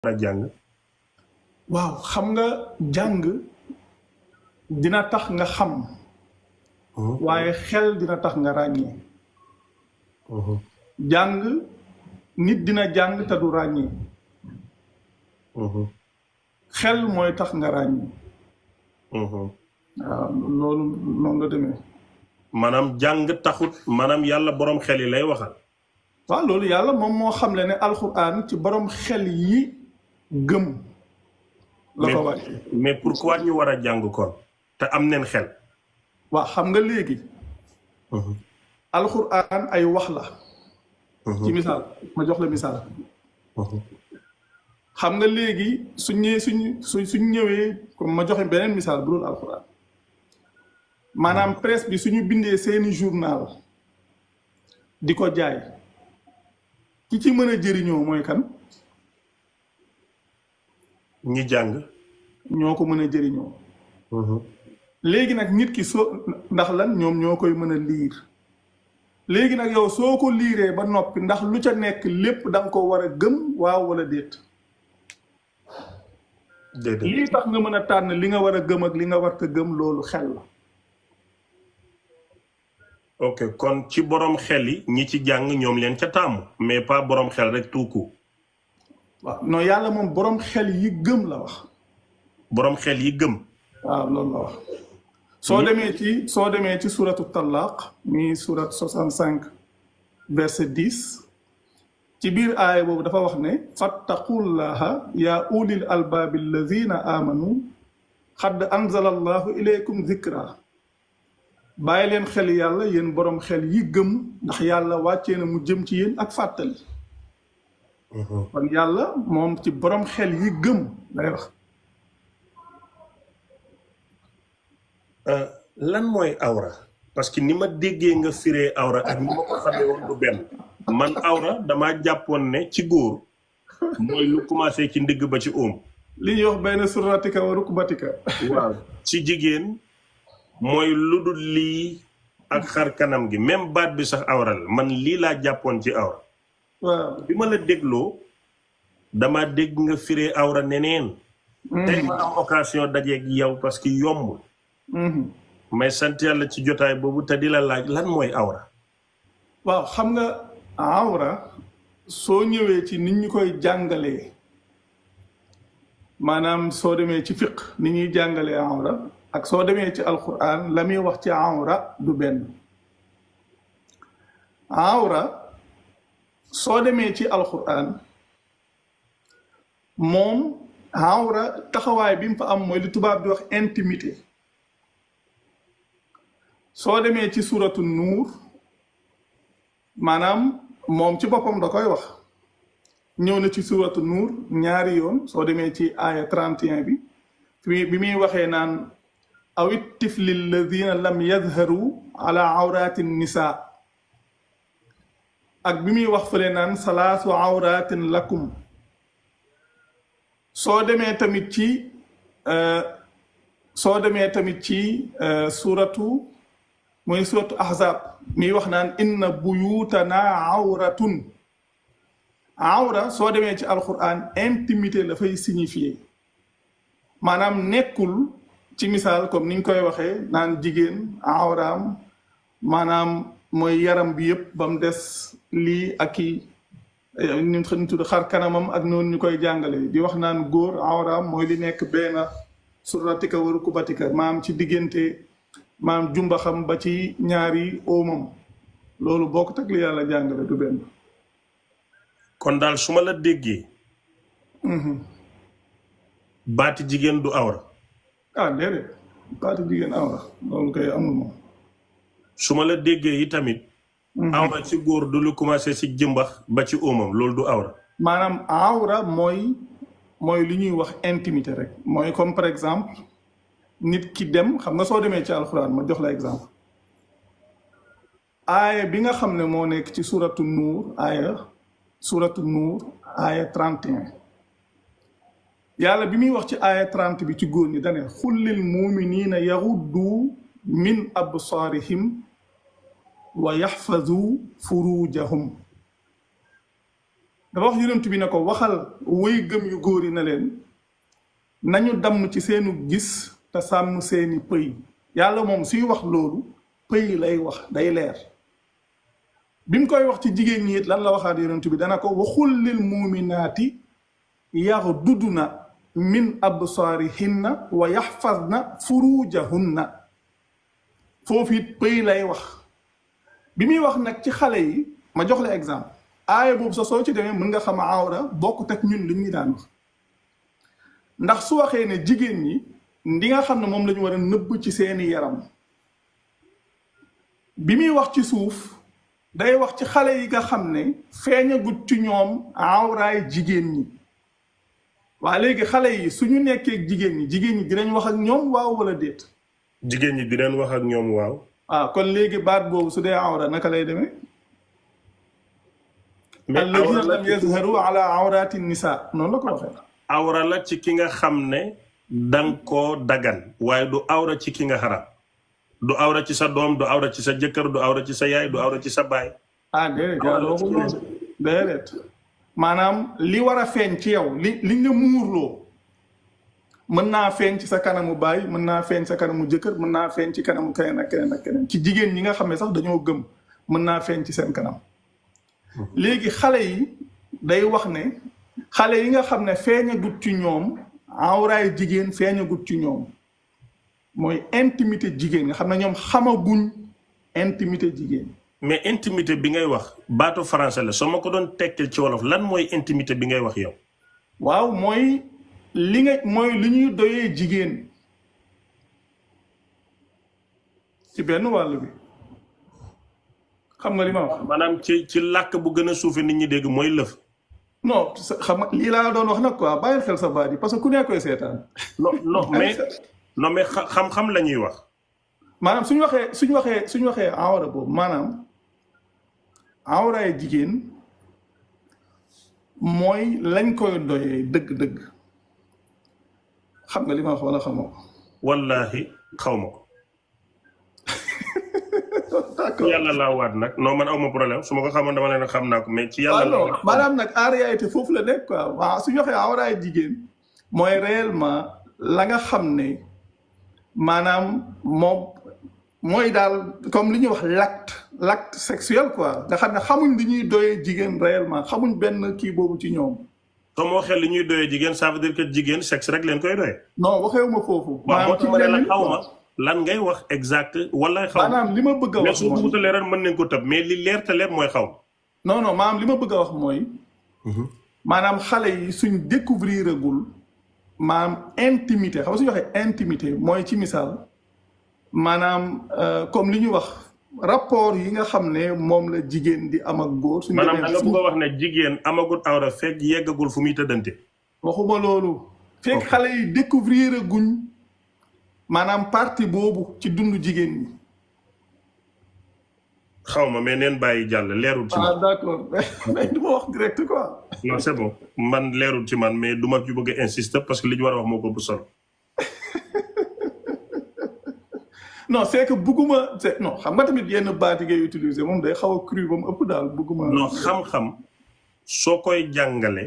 a jàng. waaw xam nga jàng dina tax nga xam waaye xel dina tax nga ràññee jàng nit dina jàng te du ràññee xel mooy tax nga ràññee waaw loolu noonu la demee maanaam jàng taxut maanaam yàlla borom xel yi lay waxal. waaw loolu yàlla moom moo xamle ne alxuraan ci borom xel yi gëm la ko wàcce mais pourquoi ñu war a jàng kon te am neen xel. waaw xam nga léegi alxuraan ay wax la ci misaal ma jox la misaal xam nga léegi suñ ñëwee comme ma joxe beneen misaal bu dul alxuraan maanaam presse bi suñu bindee seeni journal di ko jaay ki ci mën a jëriñoo mooy kan ñi jàng ñoo ko mën a jëriñoo léegi nag nit ki soo ndax lan ñoom ñoo koy mën a liir léegi nag yow soo ko liiree ba noppi ndax lu ca nekk lépp da nga ko war a gëm waaw wala déet lii tax nga mën a tànn li nga war a gëm ak li nga war a gëm loolu xel la ok kon ci borom xel yi ñi ci jàng ñoom leen ca tàmm mais pas borom xel rek tout court. waaw non yàlla moom borom xel yi gëm la wax borom xel yi gëm. waaw loolu la wax soo demee ci suratu talaq mi surat 65 verset 10 ci biir aaya boobu dafa wax ne fattaqullaha ya ulil albaabi alladina amanu xadd anzala allahu ilaykum zikra bàyyi leen xel yàlla yéen borom xel yi gëm ndax yàlla wàccee na mu jëm ci yéen ak fàttali kon yàlla moom ci borom xel yi gëm lay wax lan mooy awra parce que ni ma déggee nga firee awra ak ni ma ko xamee woon du benn man awra dama jàppoon ne ci góor mooy lu commencé ci ndigg ba ci óom li ñuy wax benn suratika wa rukbatika waaw ci jigéen mooy lu dul lii ak xar kanam gi même baat bi sax awra la man lii laa jàppoon ci awra waaw bi ma la dégloo dama dégg nga firee awra neneen tey ma am occasion dajeeg yow parce que yombul mais sant yàlla ci jotaay boobu te di la laaj lan mooy awra waaw xam nga awra soo ñëwee ci nit ñu koy jàngalee maanaam soo demee ci fiq ni ñuy jàngalee awra ak soo demee ci alquran la muy wax ci awra du benn awra soo demee ci alquran moom awra taxawaay bi mu fa am mooy li tubaab di wax intimité soo demee ci suratu nuur maanaam moom ci boppam da koy wax ñëw na ci suratu nuur ñaari yoon soo demee ci aaya 31 bi muy waxee naan awit tifli alladina lam yadharu ala awraati nisa ak bi muy wax fële naan salaasu awraatin lakum soo demee tamit ci suratu mooy suratu ahzab miy wax naan inna buyutana awratun awra soo demee ci alquran intimité la fay signifier maanaam nekkul ci misaal comme niñ koy waxee naan jigéen awraam maanaam mooy yaram bi yëpp ba mu des lii ak i ñu tudd xar kanamam ak noonu ñu koy jàngale di wax naan góor awraam mooy li nekk benn suratika wa rukubatika maam ci diggante maam jumba xam ba ci ñaari oomam loolu bokk tak li yàlla jàngale du benn kon daal su ma la déggee baati jigéen du awra ah déedéet baati jigéen awra loolu koy amul moom su ma la déggee yi tamit awra ci góor du lu commencé ci jëmbax ba ci óomam loolu du awra maanaam awra mooy li ñuy wax intimité rek mooy comme par exemple nit ki dem xam nga soo demee ci alxuraan ma jox la exemple aaya bi nga xam ne moo nekk ci suratu nuur aaya 31 yàlla bi muy wax ci aaya 30 bi ci góor ñi dane xullil muminina yaxuddu min absaarihim wa yaxfazu furujahum dafa wax yonent bi ne ko waxal woy gëm yu góor yi na leen nañu damm ci seenu gis te sàmm seeni pëy yàlla moom suy wax loolu pëy lay wax day leer bi mu koy wax ci jigéen ñi it lan la waxaat yonent bi dana ko waxul lil muuminaati yaxdudna min absaarihinna wa yaxfazna furujahunna foofu it pëy lay wax bi muy wax nag ci xale yi ma jox la exemple aaya boobu sa soo ci demee mën nga xam awra bokkut ak ñun li ñu daan wax ndax su waxee ne jigéen ñi ndi nga xam ne moom la ñu war a nëbb ci seeni yaram bi muy wax ci suuf day wax ci xale yi nga xam ne feeñagut ci ñoom awraay jigéen ñi waa léegi xale yi suñu nekkee jigéen ñi dinañ wax ak ñoom waaw wala déet jigéen ñi dinañ wax ak ñoom waaw kon léegi baat boobu su dee awra naka lay demee alladina lam yazharu ala awrati nisa noonu la ko waxee awra la ci ki nga xam ne danga koo dagan waaye du awra ci ki nga xaram du awra ci sa doom du awra ci sa jëkkër du awra ci sa yaay du awra ci sa baay déedéet maanaam li war a feeñ ci yow li nga muurloo mën naa feeñ ci sa kanamu baay mën naa feeñ sa kanamu jëkkër mën naa feeñ ci kanamu keneen ak keneen ak keneen ci jigéen ñi nga xam ne sax dañoo gëm mën naa feeñ ci seen kanam léegi xale yi day wax ne xale yi nga xam ne feeñagut ci ñoom awraay jigéen feeñagut ci ñoom mooy intimité jigéen nga xam ne ñoom xamaguñ intimité jigéen mais intimité bi ngay wax baatu français la soo ma ko doon tekkil ci wolof lan mooy intimité bi ngay wax yow waaw mooy li ñuy doyee jigéen ci benn wàll bi xam nga li ma wax maanaam ci làkk bu gën a suufe nit ñi dégg mooy lëf non xam nga lii laa doon wax nag quoi bàyyil xel sa baat yi parce que ku ne koy seetaan non mais xam-xam la ñuy wax maanaam suñu waxee awra boobu maanaam awraay jigéen mooy lañ koy doyee dëgg-dëgg xam nga li ma wax wala xamoo ko wallahi xaw ma ko yàlla laa waat nag non man awma problème su ma ko xamoon dama leen xam naa ko mais ci yàlla la maanaam nag en réalité foofu la nekk quoi waaw suñu waxee awraay jigéen mooy réellement la nga xam ne maanaam moom mooy daal comme li ñuy wax l'acte sexuel quoi nga xam ne xamuñ li ñuy doyee jigéen réellement xamuñ benn kii boobu ci ñoom soo ma waxee li ñuy doyee jigéen ça veut dire que jigéen sexe rek leen koy doyee non waxeewuma foofu maanaam ci la xaw ma lan ngay wax exact wala xaw maanaam li ma bëgg a wax mais su bëgg a leeral mën nañ ko tëb mais li leer te leer mooy xaw non maanaam li ma bëgg a wax mooy maanaam xale yi suñ découvrir agul maanaam intimité xam nga suñu waxee intimité mooy ci misaal maanaam comme li ñuy wax rapport yi nga xam ne moom la jigéen di am ak góor suñu maanaam da nga bëgg a wax ne jigéen amagul awra fekk yeggagul fu muy tëddante waxuma loolu fekk xale yi découvrir aguñ maanaam partie boobu ci dundu jigéen ñi xaw ma mais neen bàyyi jàll leerul ci man d'accord mais du ma wax direct quoi non c'est bon man leerul ci man mais du ma ci bëgg a insister parce que li ñu war a wax moo ko bu solo non c'est que bugguma non xam nga tamit yenn baati ngay utiliser moom day xaw a cru ba mu ëpp daal bugguma non xam-xam soo koy jàngale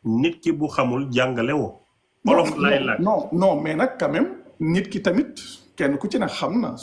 nit ki bu xamul jàngale woo olof lay laaj non mais nag quand même nit ki tamit kenn ku ci ne xam na